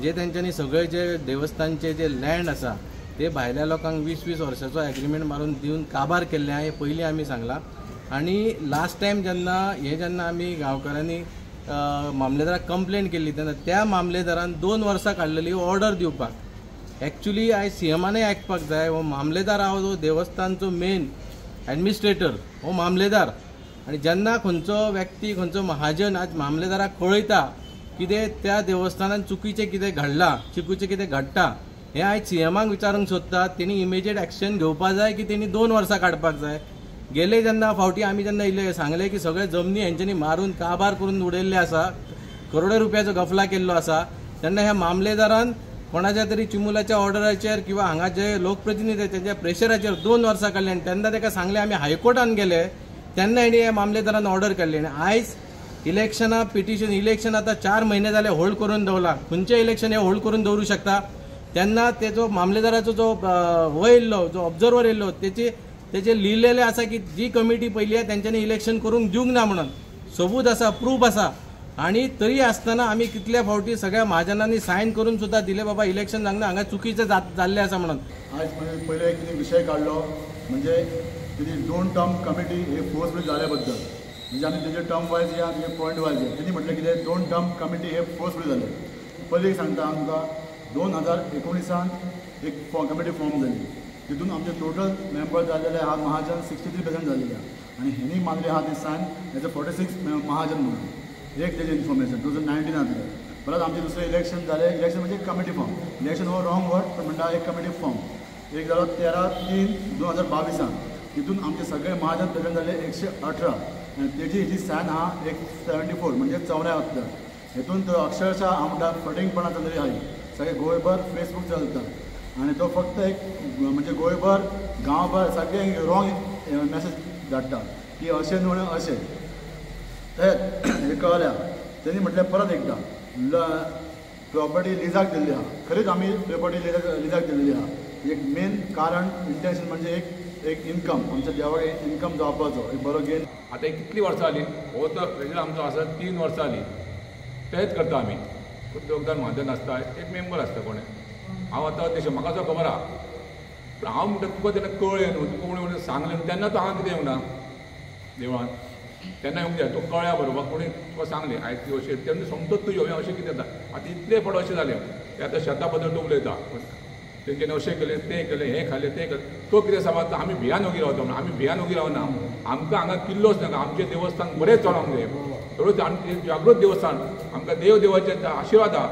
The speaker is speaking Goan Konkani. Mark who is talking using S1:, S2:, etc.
S1: जे तेंच्यांनी सगळे जे देवस्थानचे जे लँड आसा ते भायल्या लोकांक 20-20 वर्साचो एग्रीमेंट मारून दिवन काबार केल्ले आहा, हे पयलीं आमी सांगलां. आनी लास्ट टायम जेन्ना हे जेन्ना आमी गांवकारांनी मामलेदाराक कंप्लेन केल्ली तेन्ना त्या मामलेदारान 2 वर्सां काडलेली ऑर्डर दिवपाक. एक्चुली आयज सीएमानय आयकपाक जाय. हो मामलेदार आहा जो देवस्थानचो मेन एडमिनिस्ट्रेटर हो मामलेदार, आनी जेन्ना खंयचो व्यक्ती खंयचो महाजन आज मामलेदाराक कळयता कितें त्या देवस्थानान चुकीचें कितें घडलां, चुकीचें कितें घडटा, हें आयज सीएमाक विचारूंक सोदता. तेणी इमिजिएट एक्शन घेवपाक जाय की तेणी 2 वर्सां काडपाक जाय. गेले जेन्ना फावटी आमी जेन्ना इल्ले सांगलें की सगळे जमनी हेंच्यांनी मारून काबार करून उडयल्ले आसा, करोडो रुपयाचो गफला केल्लो आसा, तेन्ना ह्या मामलेदारान कोणाच्या तरी चिमुलाच्या ऑर्डराचेर किंवा हांगा जे लोकप्रतिनिधी तेंच्या प्रेशराचेर 2 वर्सां काडली. आनी तेन्ना ताका सांगलें आमी हायकोर्टान गेले तेन्ना हेणी ह्या मामलेदारान ऑर्डर काडली. आनी आयज इलेक्शनां पिटिशन इलेक्शन आतां 4 म्हयने जाले होल्ड करून दवरला. खंयचें इलेक्शन हें होल्ड करून दवरूं शकता? तेन्ना तेजो मामलेदाराचो जो हो येयल्लो, जो ऑब्जर्वर येयल्लो, तेचे लिहिलेलें आसा की जी कमिटी पयली आहा तेंच्यांनी इलेक्शन करूंक दिवंक ना म्हणून सबूत आसा, प्रूफ आसा. आनी तरी आसतना आमी कितल्या फावटी सगळ्या महाजनांनी सायन करून सुद्दां दिले बाबा इलेक्शन जावंक ना, हांगा चुकीचें जाल्लें आसा म्हणून.
S2: आयज पयले एक कितें विशय काडलो म्हणजे कितें 2 टर्म कमिटी हे फोर्सफुली जाल्या बद्दल, म्हणजे आमी तेजे टर्म वायज या तेजे पॉयंट वायज या, तेणी म्हटलें कितें 2 टर्म कमिटी हे फोर्सफुली जाले. पयलीं सांगता आमकां 2019 एक कमिटी फॉर्म जाली, तितून आमचे टोटल मेंबर जाल्लेले आहा महाजन 63% जाल्लेले आहा आनी हेणी मानले आहा ते सायन हेजे 46 महाजन म्हणून एक तेजें इन्फॉर्मेशन 2019. परत आमचें दुसरें इलेक्शन जालें, इलेक्शन म्हणजे कमिटी फॉर्म, इलेक्शन हो रॉंग वर्ड पण म्हणटा एक कमिटी फॉर्म एक जालो 13/3/2022, तितून आमचे सगळे महाजन प्रेझेंट जाले 118 आनी तेजी हेजी सायन आहा 174 म्हणजे 74. हेतून तो अक्षरशः हांव म्हणटा फटींगपणां चललेली आहा, सगळे गोंयभर फेसबूक चलता आनी तो फक्त एक म्हणजे गोंयभर गांवभर सगळे रॉंग मॅसेज धाडटा की अशें न्हू अशें. तें हें कळ्ळ्या तेणी म्हटलें परत एकदां प्रॉपर्टी लिजाक दिल्ली आहा, खरीच आमी प्रॉपर्टी लिजाक दिल्ली आहा. एक मेन कारण इंटेन्शन म्हणजे एक इनकम, आमच्या देवाक एक इनकम जावपाचो एक बरो गेन.
S3: आतां कितलीं वर्सां जालीं हो तर प्रेसिडेंट आमचो आसा 3 वर्सां जालीं तेंच करता आमी. दोग जाण महाजन आसता, एक मेंबर आसता कोणें. हांव आतां अध्यक्ष, म्हाका सुद्दां खबर आहा, पूण हांव म्हणटा तुका तेन्ना कळ्ळें न्हू, तुका कोणें सांगलें न्हू तेन्ना तूं हांगा कितें येवना देवळान, तेन्ना येवंक जाय. तूं कळ्ळ्या बरोबर कोणी तुका सांगलें आयज ती अशें तेन्ना समजत तुजें हें अशें कितें जाता. आतां इतले फावट अशें जालें ते आतां शेता बद्दल तूं उलयता, तेंच्यांनी अशें केलें तें केलें हें खालें तें केलें, तो कितें समजता आमी भियान ओगी रावता म्हणून. आमी भियान ओगी रावना, आमकां हांगा किल्लोच नाका, आमचें देवस्थान बरें चलोवंक जाय. थोडो आमचें जागृत देवस्थान, आमकां देव देवाचे आशिर्वाद आहा.